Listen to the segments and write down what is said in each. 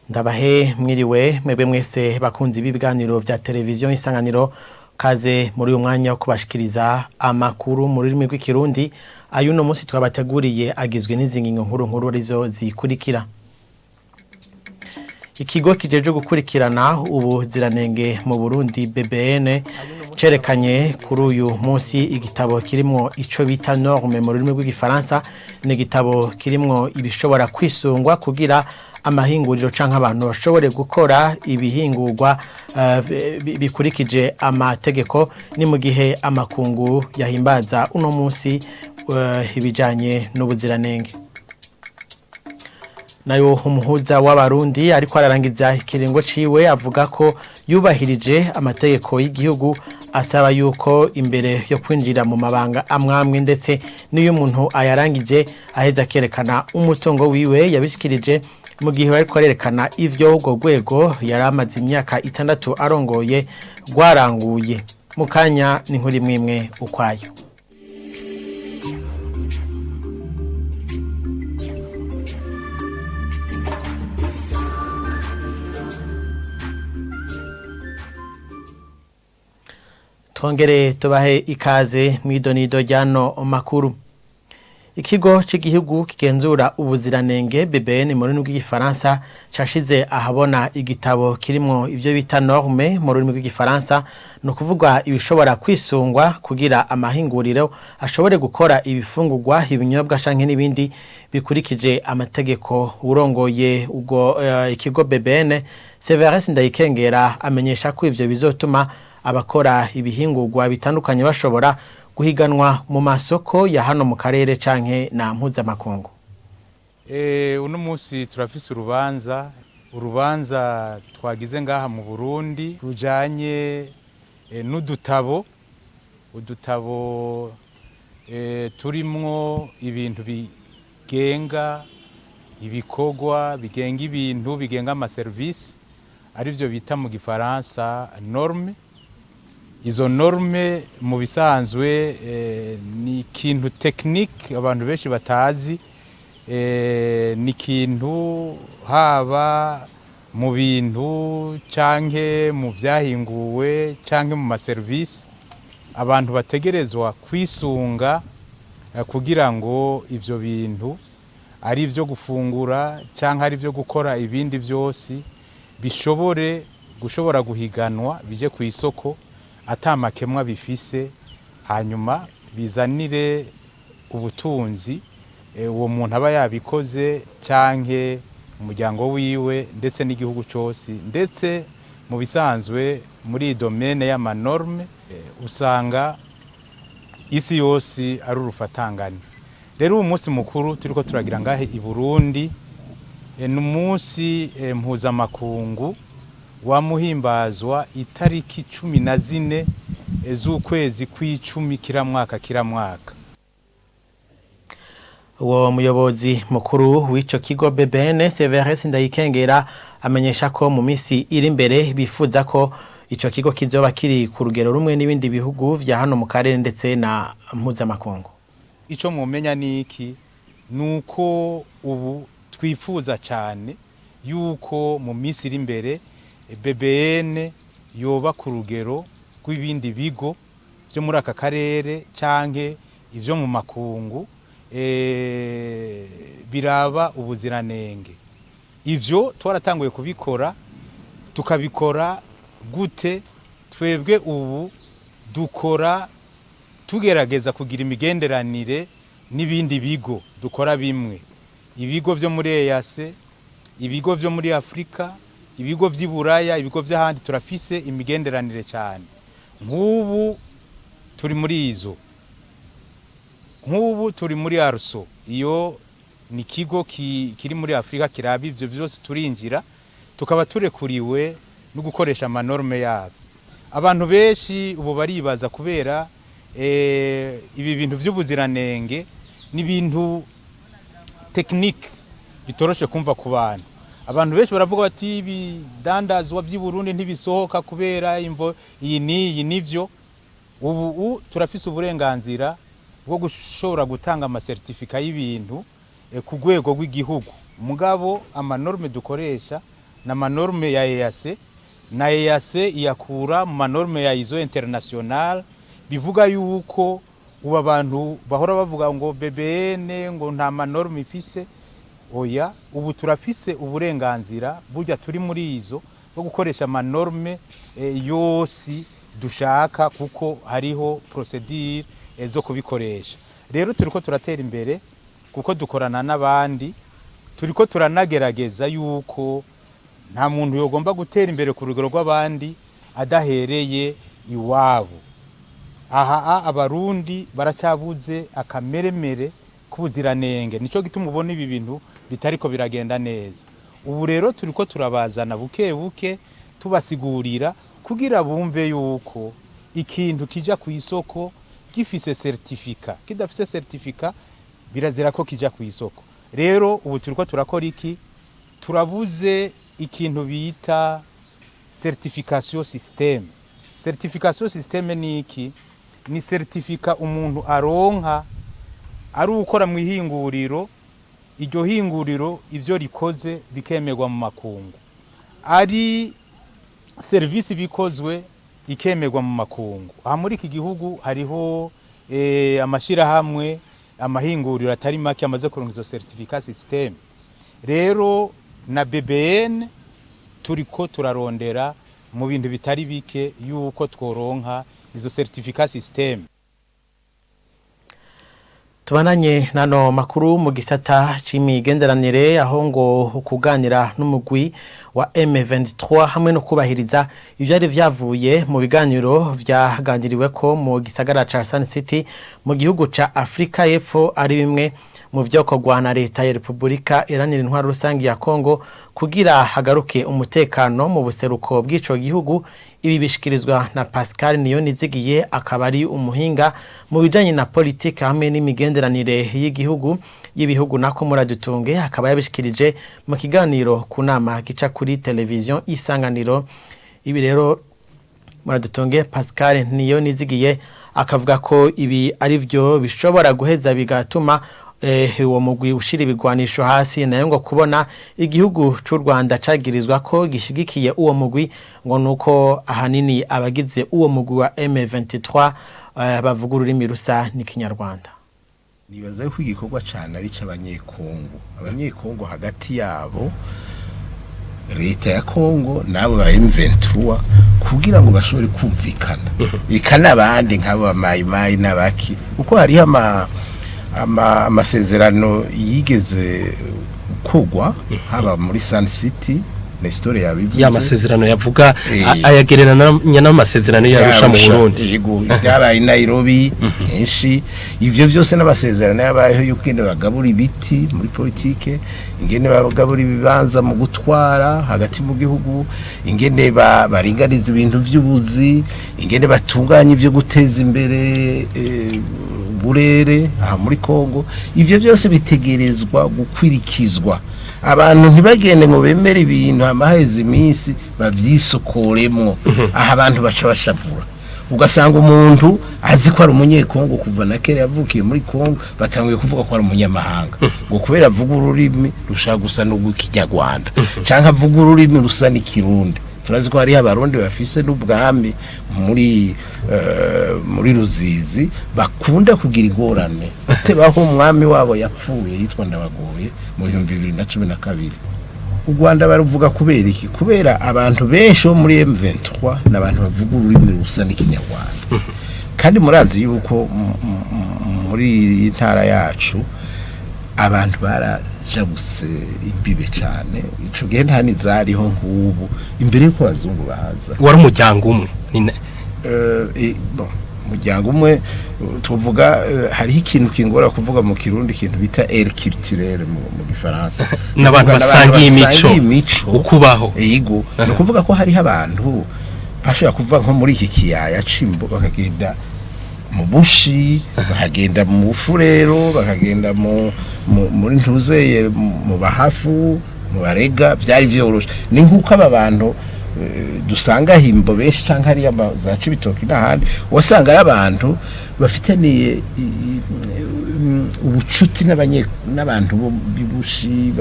Ndabahe mwiriwe mwebwe mwese bakunzi b'ibiganiro vya televiziyo Isanganiro, kaze muri uyu mwanya wo kubashikiriza amakuru mu rurimi rw'ikirundi. Ayuno munsi twabateguriye agizwe n'izingingo nkuru nkuru arizo zikurikira: Ikigo kijeje gukurikirana ubuziranenge mu Burundi, BBN, cerekanye kuri uyu munsi igitabo kirimwo ico bita norme mu rurimi rw'igifaransa. Ni igitabo kirimwo ibishobora kwisungwa kugira amahinguriro canke abantu bashobore gukora ibihingurwa bikurikije amategeko. Ni mu gihe amakungu yahimbaza uno munsi ibijanye n'ubuziranenge. Nayo umuhuza w'abarundi ariko ararangiza ikiringo ciwe avuga ko yubahirije amategeko y'igihugu asaba yuko imbere yo kwinjira mu mabanga amwamwe, ndetse n'iyo umuntu ayarangije, aheza akerekana umutungo wiwe. Yabishikirije mu gihe bariko arerekana ivyo urwo rwego yari amaze imyaka 6 arongoye rwaranguye. Mu kanya ni nkuri mwimwe ukwayo. Twongere tubahe ikaze mw'idonido ryano makuru. Ikigo c'igihugu kigenzura ubuziranenge, BBN mu rurimi rw'igifaransa, cashize ahabona igitabo kirimwo ivyo bita norme mu rurimi rw'igifaransa, no kuvuga ibishobora kwisungwa kugira amahinguriro ashobore gukora ibifungurwa, ibinyobwa canke n'ibindi bikurikije amategeko. Urongoye ubwo ikigo BBN, Severus Ndayikengera, amenyesha ko ivyo bizotuma abakora ibihingurwa bitandukanye bashobora guhiganwa mu masoko ya hano mu karere canke na mpuzamakungu. Uno munsi turafise urubanza twagize ngaha mu Burundi rujanye n'udutabo udutabo turimwo ibintu bigenga ibikorwa, bigenga ibintu, bigenga amaserivisi, arivyo bita mu gifaransa norme. Izo norme mu bisanzwe ni ikintu technique abantu benshi batazi. Ni ikintu haba mu bintu canke mu vyahinguwe canke mu maserivisi abantu bategerezwa kwisunga kugira ngo ivyo bintu, ari ivyo gufungura canke ari ivyo gukora ibindi vyose, bishobore gushobora guhiganwa, bije ku isoko atamakemwa bifise, hanyuma bizanire ubutunzi uwo muntu aba yabikoze canke umuryango wiwe, ndetse n'igihugu cose. Ndetse mu bisanzwe muri domaine y'amanorme usanga isi yose ari urufatangane. Rero uwo munsi mukuru turiko turagira ngahe i Burundi ni umunsi mpuzamakungu wamuhimbazwa itariki 14 z'ukwezi kw'icumi kiramwaka kiramwaka. Uwo muyobozi mukuru w'ico kigo BBN, Severus Ndayikengera, amenyesha ko mu misi iri imbere bifuza ko ico kigo kizoba kiri ku rugero rumwe n'ibindi bihugu vya hano mu karere ndetse na mpuzamakungu. Ico mumenya niki nuko ubu twifuza cyane yuko mu misi iri imbere BBN yoba ku rugero rw'ibindi bigo byo muri aka karere canke ivyo mu makungu biraba ubuziranenge. Ivyo twaratanguye kubikora. Tukabikora gute? Twebwe ubu dukora tugerageza kugira imigenderanire n'ibindi bigo dukora bimwe, ibigo vyo muri EAC, ibigo vyo muri Afrika, ibigo vy'i Buraya, ibigo vy'ahandi. Turafise imigenderanire cyane. Nk'ubu turi muri izo, nk'ubu turi muri ARSO, iyo ni ikigo kiri muri Afrika kiraba ivyo vyose. Turinjira tukaba turekuriwe no gukoresha amanorme yabo. Abantu benshi ubu baribaza kubera ibi bintu vy'ubuziranenge ni ibintu technique bitoroshe kumva ku bantu. Abantu benshi baravuga bati ibidandazwa vy'i Burundi ntibisohoka kubera imvo iyi n'iyi. Nivyo, ubu turafise uburenganzira bwo gushobora gutanga amasertifika y'ibintu ku rwego rw'igihugu, mugabo amanorme dukoresha na manorme ya EAC, na EAC iyakura mu manorme ya ISO international. Bivuga yuko ubu abantu bahora bavuga ngo BBN ngo nta manorme ifise, oya, ubu turafise uburenganzira burya turi muri izo bwo gukoresha amanorme yose dushaka, kuko hariho procédure zo kubikoresha. Rero turiko turatera imbere kuko dukorana n'abandi, turiko turanagerageza yuko nta muntu yogomba gutera imbere ku rugero rw'abandi adahereye iwabo. Aha Abarundi baracyabuze akameremere k'ubuziranenge, nico gituma ubona ibi bintu bitariko biragenda neza. Ubu rero turiko turabazana buke buke, tubasigurira kugira bumve yuko ikintu kija ku isoko gifise certificat, kidafise certificat birazira ko kija ku isoko. Rero ubu turiko turakora iki? Turabuze ikintu bita certification système. Certification système ni iki? Ni certificat umuntu aronka ari ukora mu ihinguriro, iryo hinguriro ibyo rikoze bikemerwa mu makungu, ari serivisi bikozwe ikemerwa mu makungu. Aha muri iki gihugu hariho amashirahamwe, amahinguriro atari make amaze kuronka izo certificat système. Rero na BBN turiko turarondera mu bintu bitari bike yuko tworonka izo certificat système. Tubananye nano makuru mu gisata c'imigenderanire, aho ngo kuganira n'umugwi wa M23 hamwe no kubahiriza ivyari vyavuye mu biganiro vyaganiriwe ko mu gisagara ca Sun City mu gihugu ca Afrika y'Epfo ari bimwe mu vyokorwa na leta ya Republika Iharanira Intwaro Rusangi ya Kongo kugira hagaruke umutekano mu buseruko bw'ico gihugu. Ibi bishikirizwa na Pascal Niyonizigiye, akaba ari umuhinga mu bijanye na politike hamwe n'imigenderanire y'igihugu, y'ibihugu nako muradutunge, akaba yabishikirije mu kiganiro ku nama gica kuri televiziyo Isanganiro. Ibi rero, muradutunge, Pascal Niyonizigiye akavuga ko ibi ari byo bishobora guheza bigatuma uwo mugwi ushira ibigwanisho hasi. Nayo ngo kubona igihugu c'u Rwanda cagirizwa ko gishigikiye uwo mugwi, ngo nuko ahanini abagize uwo mugwi wa M23 bavuga ururimi rusa n'ikinyarwanda. Nibaza yuko igikorwa cyane ari cy'Abanyekongo, Abanyekongo hagati yabo, leta ya Kongo n'abo ba M23, kugira ngo bashobore kumvikana ika n'abandi nk'abo ba Mayi n'abaki, kuko hariho amasezerano yigeze kugwa haba muri Sun City, Nestor yabivuze. Ya masezerano yavuga ayagereranya n'amasezerano yarusha mu Burundi. Yego, byabaye i Nairobi kenshi. Ivyo vyose n'amasezerano yabayeho yuko ingene bagabura ibiti muri politike, ingene bagabura ibibanza mu gutwara hagati mu gihugu, ingene baringaniza ibintu vy'ubuzi, ingene batunganya ivyo guteza imbere burere aha muri Kongo. Ivyo byose bitegerezwa gukwirikizwa. Abantu ntibagende ngo bemere ibintu amaheze iminsi babyisokoremwo. Aha abantu baca bashavura, ugasanga umuntu azi ko ari Umunyekongo kuva na kera, yavukiye muri Kongo, batanguye kuvuga ko ari umunyamahanga ngo kubera avuga ururimi rushaka gusa n'urw'ikinyarwanda canke avuga ururimi rusa n'ikirundi. Turazi ko hariho Abarundi bafise n'ubwami muri Ruzizi, bakunda kugira ingorane tebaho umwami wabo yapfuye yitwa Ndabagoye mu 2012. U Rwanda baruvuga kubera iki? Kubera abantu benshi bo muri M23 n'abantu bavuga ururimi rusa n'ikinyarwanda. Kandi murazi yuko muri iyi ntara yacu abantu barajabuse imbibe cyane. Ico gihe nta nizariho nk'ubu, imbere y'uko abazungu baza. Wari umuryango umwe. Bon, umuryango umwe, tuvuga hariho ikintu kingora kuvuga mu Kirundi, ikintu bita aire culturelle mu Gifaransa. N'abantu Kuvuga basangiye imico, basangiye imico, ukubaho. Yego, ni ukuvuga ko hariho abantu bashobora kuva nko muri iki kiyaya c'Imbo bakagenda mu Bushi, bakagenda mu Bufurero, bakagenda muri Ntuzeye, mu Bahafu, mu Barega. Byari vyoroshe. Ni nk'uko aba bantu dusanga Himbo benshi canke hariya za Cibitoki n'ahandi, wasanga ari abantu bafitaniye ubucuti n'abantu bo bibushi.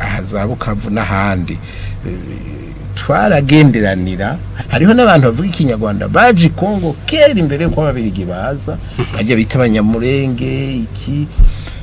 Aha za Bukavu n'ahandi twaragenderanira. Hariho n'abantu bavuga ikinyarwanda baje i Kongo kera imbere yuko ababirigi baza, bajya bita abanyamurenge iki.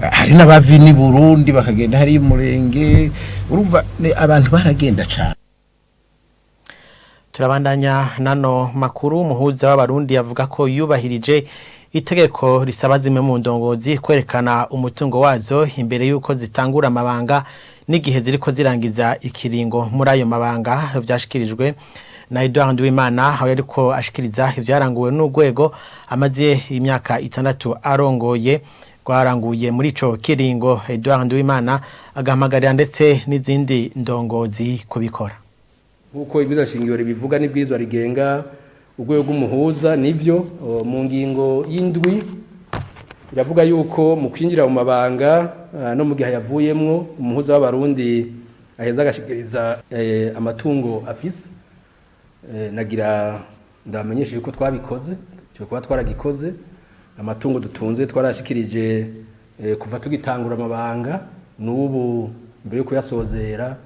Hari n'abavi n'i Burundi bakagenda hari umurenge. Urumva abantu baragenda cyane. Turabandanya nano makuru. Umuhuza w'abarundi avuga ko yubahirije itegeko risaba zimwe mu ndongozi kwerekana umutungo wazo imbere y'uko zitangura amabanga n'igihe ziriko zirangiza ikiringo muri ayo mabanga. Vyashikirijwe na Edouard Nduwimana aho yariko ashikiriza ivyaranguwe n'urwego amaze imyaka 6 arongoye rwaranguye muri ico kiringo. Edouard Nduwimana agahamagarira ndetse n'izindi ndongozi kubikora. Nk'uko ibwirizwa shingiro ribivuga n'ibwirizwa rigenga urwego rw'umuhuza, nivyo, mu ngingo y'indwi iravuga yuko mu kwinjira mu mabanga no mu gihe yavuyemwo, umuhuza w'abarundi aheza agashikiriza amatungo afise. Nagira ndamenyesha yuko twabikoze, cyo kuba twaragikoze. Amatungo dutunze twarashikirije kuva tugitangura amabanga n'ubu mbere yo kuyasozera.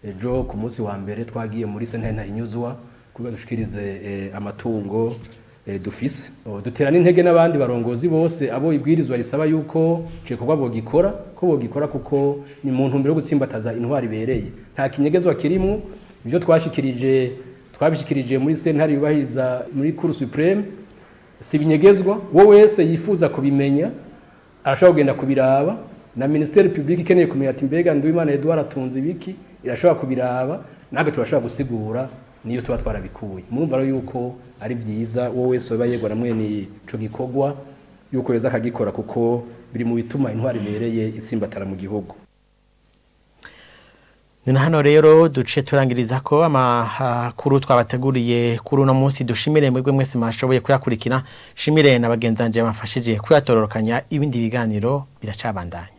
Ejo ku munsi wa mbere twagiye muri sentare ntahinyuzwa kugira dushikirize amatungo dufise. Dutera n'intege n'abandi barongozi bose abo ibwirizwa risaba yuko ico gikorwa bogikora, ko bogikora, kuko ni mu ntumbero yo gutsimbataza intwari ibereye. Nta kinyegezwa kirimwo. Ivyo twashikirije twabishikirije muri sentare yubahiriza, muri cour suprême, si ibinyegezwa. Wo wese yifuza kubimenya arashobora kugenda kubiraba. Na ministère public ikeneye kumenya ati mbega Nduwimana Edouard atunze ibiki, irashobora kubiraba. Natwe turashobora gusigura niyo tuba twarabikuye. Murumva rero yuko ari byiza wowe wese waba yegwa na mwene ico gikorwa yuko yoza akagikora, kuko biri mu bituma intwari ibereye itsimbatara mu gihugu. Ni na hano rero duce turangiriza ko amakuru twabateguriye kuri uno munsi. Dushimire mwebwe mwese mwashoboye kuyakurikira, shimire na bagenzanje bamfashije kuyatororokanya. Ibindi biganiro biracabandanya.